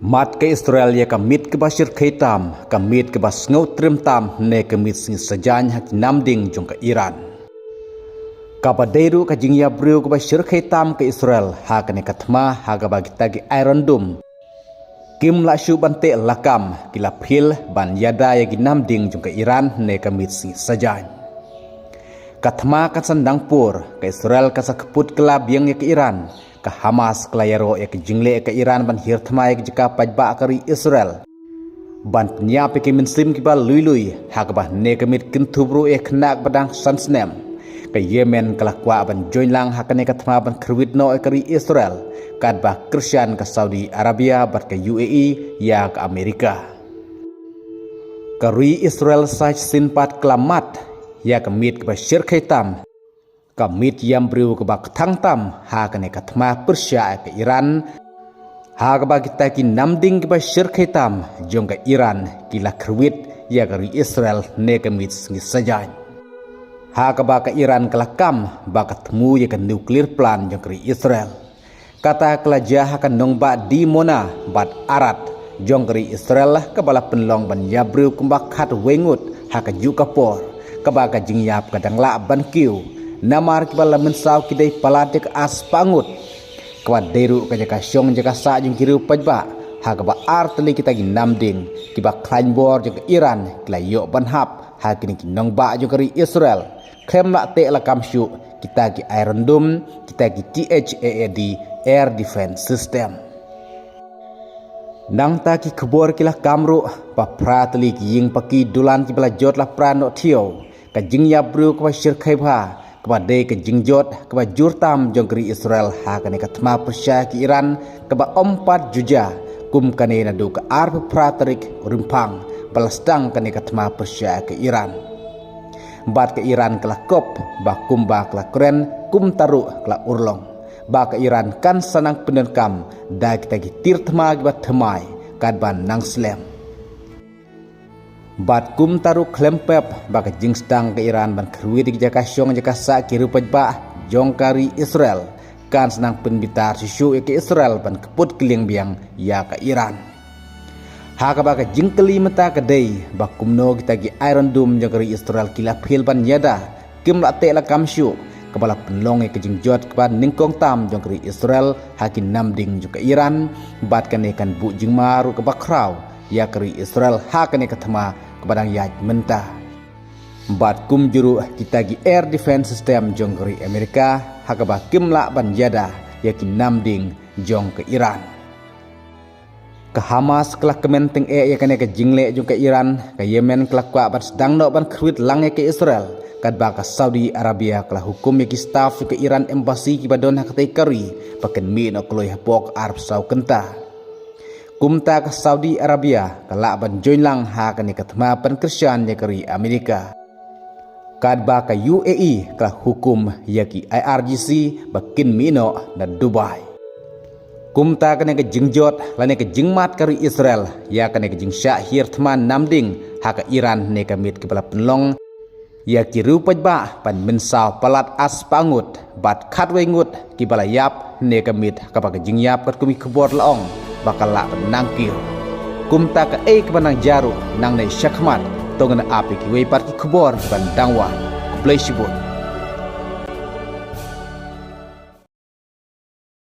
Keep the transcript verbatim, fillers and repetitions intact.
Mad ka Israel ïa ka miet kaba shyrkhei tam, ka miet kaba sngewtriem tam ne ka miet sngi sajan ha ki namding jong ka Iran. Kaba dei ruh ka jingïabriew kaba shyrkhei tam ka Israel ha kane ka thma ha kaba kita ki Iron Dome kim lah shuh ban teh lakam, ki la phil ban ïada ïa ki namding jong ka Iran ne ka miet sngi sajan. Ka thma kan sa dang pur, ka Israel kan sa kput kylla biang ïa ka Iran, ka Hamas ka la ïaroh ïa ka jingleh ka Iran ban hiar thma ïa ka jaka paidbah ka ri Israel, ban pynïap ïa ki mynsiem kiba lui lui, ha kaba ne ka miet kynthup ruh ïa ka khynnah kaba dang san snem. Ka Yemen ka la kwah ban join lang ha kane ka thma ban kyrwit noh ïa ka ri Israel, katba kyrshan ka Saudi Arabia bad ka U A E ïa ka Amerika. Ka ri Israel sa shisien pat ka la mad ïa ka miet kaba shyrkhei tam, ka miet ïam briew kaba kthang tam ha kane ka thma pyrshah ïa ka Iran, ha kaba kita ki namding kiba shyrkhei tam jong ka Iran ki la kyrwit ïa ka ri Israel ne ka miet sngi sajan. Ha kaba ka Iran ka la kam ba ka thmu ïa ka nuclear plant jong ka ri Israel. Kata ka la jia ha ka nongbah Dimona bad Arad jong ka ri Israel, kaba la pynlong ban ïabriew kumba khatwei ngut ha kajuh ka por, kaba ka jingïap ka dang lah ban kiew, namar kiba la mynsaw ki dei palat ïa ka ar spah ngut. Kaba dei ruh ka jaka shong jaka sah jong ki riew paidbah, ha kaba ar tylli kita ki namding kiba khlaiñ bor jong ka Iran ki la ïoh ban hap ha kine ki nongbah jong ka ri Israel, khlem lah teh lakam shuh kita ki Iron Dome, kita ki T H A A D air defense system. Nangta ki khubor ki la kam ruh ba phra tylli ki ïing paki dulan kiba la jot la pra noh thiaw, ka jingïabriew kaba shyrkhei bha, kaba dei ka jingjot kaba jur tam jong ka ri Israel ha kane ka thma pyrshah ïa ka Iran, kaba ym pat ju jia kum kane naduh ka arphew phra tarik Rymphang ba la sdang kane ka thma pyrshah ïa ka Iran. Bad ka Iran ka la kop ba kumba ka la kren, kumta ruh ka la urlong, ba ka Iran kan sa nang pyndonkam da kita ki tir thma kiba thymmai katba nang slem. Bad kumta ruh khlem pep ba ka jingsdang ka Iran ban kyrwit ïa ki jaka shong jaka sah ki riew paidbah jong ka ri Israel kan sa nang pynbitar shuh shuh ïa ka Israel ban kput kylliang biang ïa ka Iran. Ha kaba ka jingkylli mynta ka dei ba kumno kita ki Iron Dome jong ka ri Israel ki la phil ban ïada, kim lah teh lakam shuh, kaba la pynlong ïa ka jingjot kaba nyngkong tam jong ka ri Israel ha ki namding jong ka Iran, bad kane kan buh jingma ruh kaba khraw ïa ka ri Israel ha kane ka thma kaba dang ïaid mynta. Bad kumjuh ruh kita ki air defense system jong ka ri Amerika, ha kaba kim lah ban ïada ïa ki namding jong ka Iran. Ka Hamas ka la kmen tyngeh ïa kane ka jingleh jong ka Iran, ka Yemen ka la kwah ban sdang noh ban kyrwit lang ïa ka Israel, katba ka Saudi Arabia ka la hukum ïa ki staff jong ka Iran embassy kiba don ha katei ka ri ba kin mih noh kloi hapoh arphew saw kynta. Kumta ka Saudi Arabia ka lah ban join lang ha kane ka thma pynkyrshan ïa ka ri Amerika. Katba ka U A E ka la hukum ïa ki I R G C ba kin mih noh na Dubai. Kumta kane ka jingjot lane ka jingmad ka ri Israel ïa kane ka jingshah hiar thma namding ha ka Iran ne ka miet kaba la pynlong ïa ki riew paidbah ban mynsaw palat ar spah ngut, bad khatwei ngut kiba la ïap ne ka miet, kaba ka jingïap katkum ki khubor la ong ba ka lah ban nang kiew. Kumta kaei kaba nang jia ruh nangne shakhmat, to ngin ap ïa kiwei pat ki khubor kiban dang wan. Khublei shibun.